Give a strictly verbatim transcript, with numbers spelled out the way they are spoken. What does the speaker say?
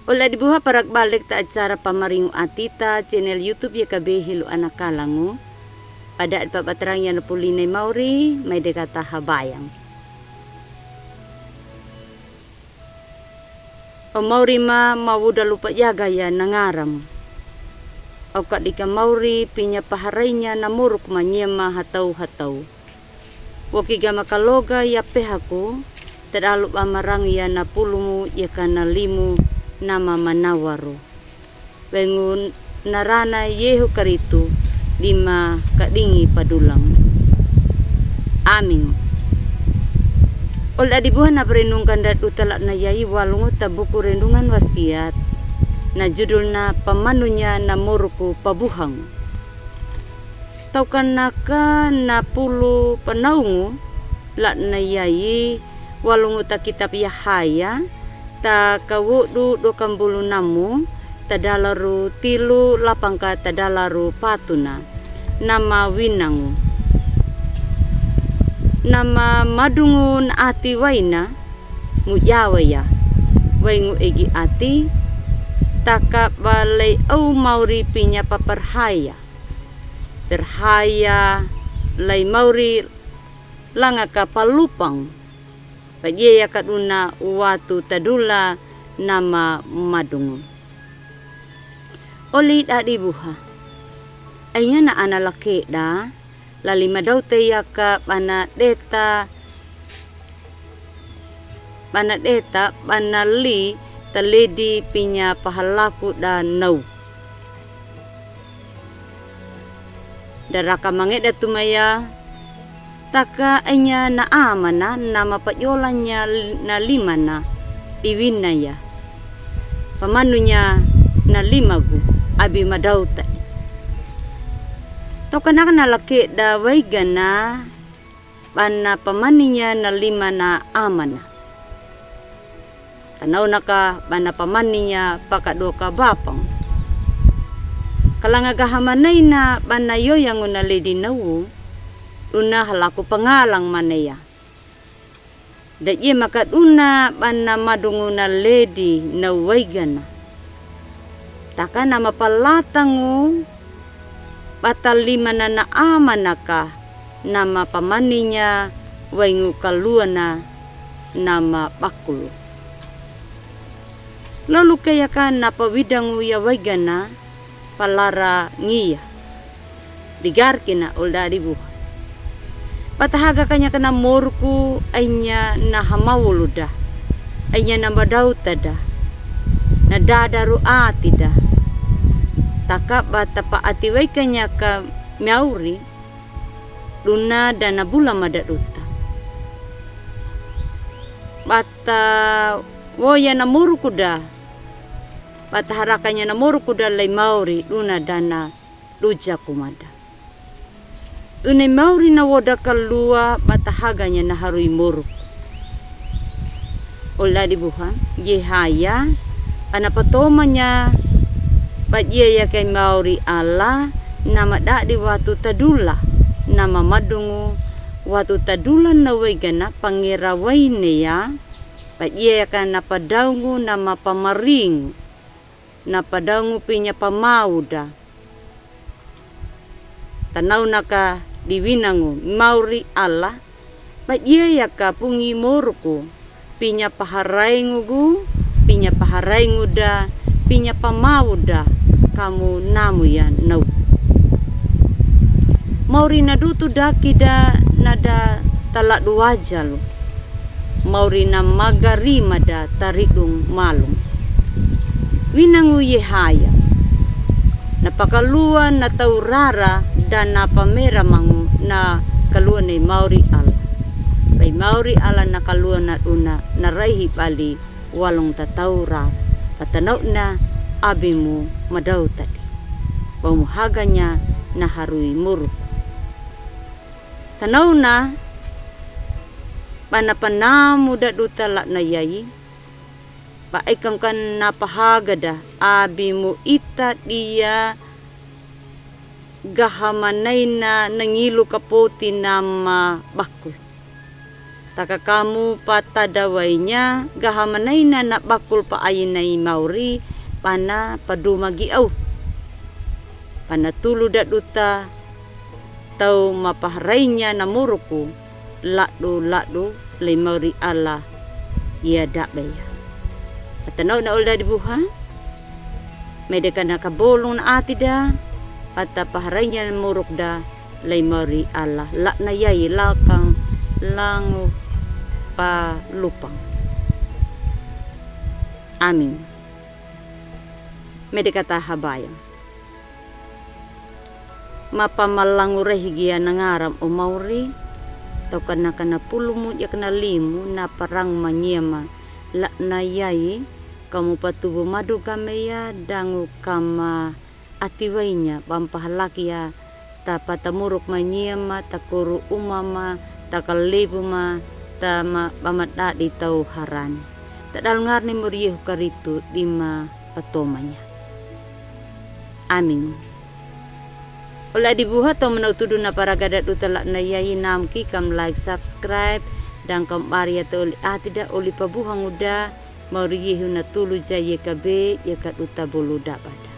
Olda dibuha, parak balik ta acara Pamaringu Atita, channel YouTube ya kabe hilo ana kalangu. Pada pa batarang ya na puli ne mauri, mai deka ta habayang. O mauri ma, ma uda lupa jaga ya na ngaram. Au ka dika mauri pinya paharainya na moruk ma nyema hatau-hatau. Woki gama kaloga ya pehaku, tadalu ba marang ya na pulumu ya ka na limu nama manawaru. Wengu na rana Yehu Karistu, dima kadingi padulang. Amin. Olda dibuha, na parenungkan da duta latna yai walungu ta buku Renungan Wasiat, na judulna Pamanunya na Moruku Pabuhangu. Tau ka na ka na pulu panaungu latna yai walungu ta kitab Yahaya, ta kawodu do kambulu namu, tadalaru tilu lapang ka tadalaru patuna. Nama winangu. Nama madungu na ati waina, mujawa ya. Waingu egi ati, taka ba lei au mauri pinya paparhaya. Parhaya lei mauri langa ka palupang. Pajiya ka duna watu tadula nama madungu. Oli da dibuha. Ainya na ana lakeda, lali madau te ya ka bana deta, bana deta, bana li taledi pinya pahalaku da nau. Daraka mangeda tumaya, taka ainya na amana, nama pajolanya na limana, diwina ya. Pamanunya na limagu, abi madau ta. Tau ka na ka na lakeda waigana, bana pamaninya na limana amana. Tanau na ka bana pamaninya paka doka bapang. Kalanga gaha manaina bana yoyangu na ledi nau, duna halaku pangalang maneya. Dajiya maka duna bana madungu na ledi nau waigana. Taka nama palatangu bata limana na amana ka, nama pamaninya waingu kaluana nama bakulu. Lolu keya ka na pawidangu ya waigana, palara ngiya. Digarkina olda dibuha. Bata haga kanya ka na moruku ainya na hamawulu da. Ainya na madau ta da. Na dadaru ati da. Taka bata pa ati waikanya ka mauri. Duna da na bula mada duta. Bata woya na moruku da. Bata harakanya na moruku da lei mauri duna da na duja kumada. Duna i mauri na woda kalua bata haganya na harui moruku. Olda dibuha, Yehaya, ana patomanya, bajiya ya kai mauri Allah, nama dadi watu tadula, nama madungu watu tadula na waigana pangera waine ya, bajiya ya ka na padaungu nama pamaringu. Na padaungu pinya pamau da. Tanau na ka diwinangu mauri Allah, bajiya ya ka pungi moruku, pinya paharaingu gu, pinya paharaingu da, pinya pamau da, kamu namu ya nau. Mauri na dutu daki da na da taladu wajalu. Mauri na magarima da taridung malung. Winangu Yehaya. Na pakalua na tau rara da na pamera mangu na kalua na i mauri Allah. Bai mauri Allah na kalua na duna na raihi bali walung tatau rara. Batanau na abimu madau tadi. Bamu haganya na harui moruku. Tanau na bana panamu da duta latna yai. Ba aikam kan na pahaga da abimu ita dia gaha manaina na ngilu kapoti nama bakul. Taka kamu patadawainya, gaha manaina na bakul pa aina i mauri, pana paduma gi au. Pana tulu da duta tau mapaharainya na muruku, ladu-ladu lei mauri Allah ia dabe ya. Atanauna uli adi buha, mede kana kabolung na ati da, pata paharainya na muruk da, lei mauri Allah, lakna yai lakang langu palupang. Amin. Mede kata habayang. Mapamalangu rehi gia na ngaram o mauri, tau kana kana pulumu jakana limu na parang manyema, lakna yai, kamu patubu madu kame ya, dangu kama ati wainya, bampahalaki ya, ta pata muruk manyema, ta kuru uma ma, ta kalebu ma, ta ma, bamadadi tau harani. Ta dalung ngarni muriyehu karitu dima patomanya. Amin. Uli adi buha tau mana utudu na paragada duta lakna yai namki kam like subscribe, dang kam baria ta uli ati da uli pabuha nguda, mauriyehu na tulu jaye kabe, ya ka duta bolu dabada.